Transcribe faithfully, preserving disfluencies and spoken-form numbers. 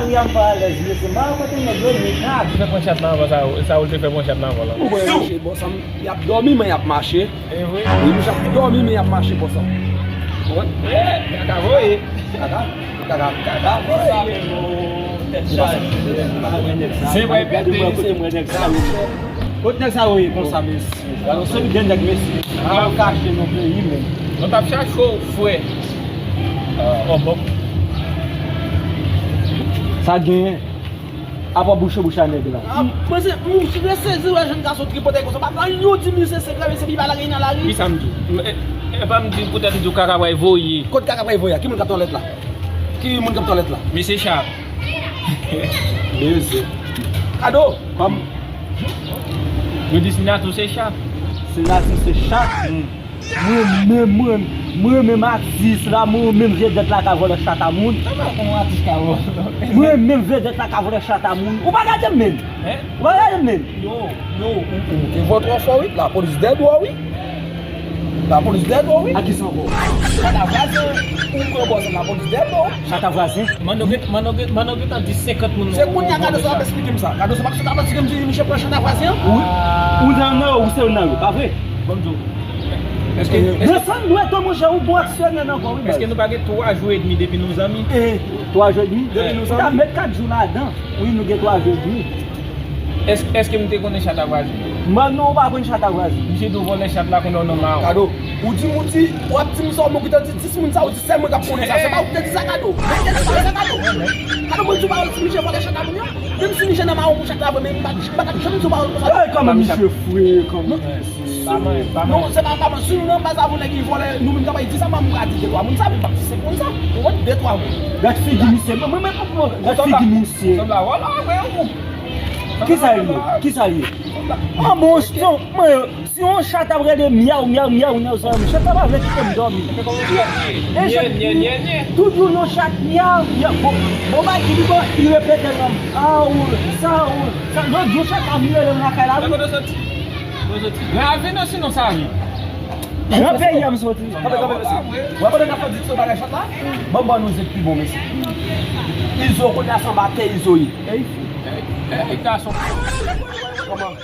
Wi, m pa alèz, mesye. M pa rakonte nèg yo, men ka. Ou te fè pran chat nan avan sa, sa ou te fè pran chat nan avan la. Ou konnen mache, bòs, y ap dòmi, men y ap mache. E vre? Wi, mouche ap dòmi, men y ap mache konsa. Ou wè? Eh, kaka voye. Kaka, kaka, kaka voye. Se vre, pete. Se mwen nèg sa. Kot nèg sa yo ye konsa, mesye? Gade yon seri de nèg, mesye. Al kache nan peyi, men. Nou t ap chache w, frè. Ò, bon. Sa genyen. Apa bouche bouche a nèg la. Ah, mwen se, mwen se sezi wè jèn gason tripotay konsa. Pa pran yon di mil senk san franc, se pi pa lage nan lari. Kisa m di? M, e, e pa m di poutèt m di w kaka pral voye. Kot kaka pral voye a? Ki moun k ap twalèt la? Ki moun k ap twalèt la? Mesye Chat. Mesye. Kado, pa m. Yo di Senato se Chat. Senato se Chat. Mwen menm, mwen, mwen menm atis la, mwen menm vedèt la ka vòlè chat a moun. Kòman yon atis ka vòlè? Mwen menm vedèt la ka vòlè chat a moun. Ou pa gade m menm. Hein? Ou pa gade m menm. Yo, yo, ou, ou te vòlè twò fò wi, lapolis dèyè w wi. Lapolis dèyè w wi. A kisa w vòlè? Chat a vwazen, ou pran bòs lapolis dèyè w. Chat a vwazen? Manno gen, Manno gen, Manno gentan di senkant moun. Se kounye a Kado sa ap esplike m sa. Kado sa pa k ap esplike m si misye pran chat a vwazen an? Wi. Ou nan yo, ou se youn nan yo, pa vre? Ban m di w. Èske, èske, Desann dwèt ou, monchè, ou bon aksyonè nan kò, wi, baz. Èske nou pa gen twa jou edmi depi nou zanmi? Eh, twa jou edmi? Depi nou zanmi? Ou ta met kat jou ladan. Wi, nou gen twa jou edmi. Èske, èske m te konnen chat a vwazen? Manno, ou pa konn chat a vwazen. Misye di w vòlè chat la konnen w nan mawon. Kado, ou di m, ou di, w ap di m sa, ou menm ki te di dis moun sa, ou di sèl mwen k ap konnen sa. Se pa ou ki te di sa, Kado. Mwen ki te di sa, se Kado. Kado, mwen di w pawòl si misye vòlè chat a moun yo. Menm si misye nan mawon pou chat la vre, men m pa, m pa t ap janm di w pawòl konsa. Ey, kòman misye fre, kòman misye. Pa manyen, pa manyen. Non, se pa, pa manyen. Si nou nan baz avè yon nèg ki vòlè, nou menm ka bay di sa, m ka di de twa moun sa, men m p ap di senk moun sa. Ou konn de twa moun. Gad figi misye. Mwen, mwen, mwen, mwen, gad figi misye. Sanble a vòlè, vre, ou. Kisa l ye? Kisa l ye? Ah, bon, non, mwen, si yon chat ap rele myaw, myaw, myaw, myaw, sa, chat la pa vle kite m dòmi. E chat, tout jou yon chat myaw, myaw. Bon, bon, bay ki li bon, li repete non. Aw, sa, aw, sa. Lòt jou chat la vin rele m lakay la, wi. Sa kote w soti? Kote w soti? Grave non, sinon sa wi. Nan peyi a m soti. Kanpe, kanpe, mesye. Wè, pandan n ap fè di sou bagay chat la, ban m ban nou zèk pi bon, mesye. Izo, kounye a se anba tè Izo ye. Ey, ey, gason. Kòman?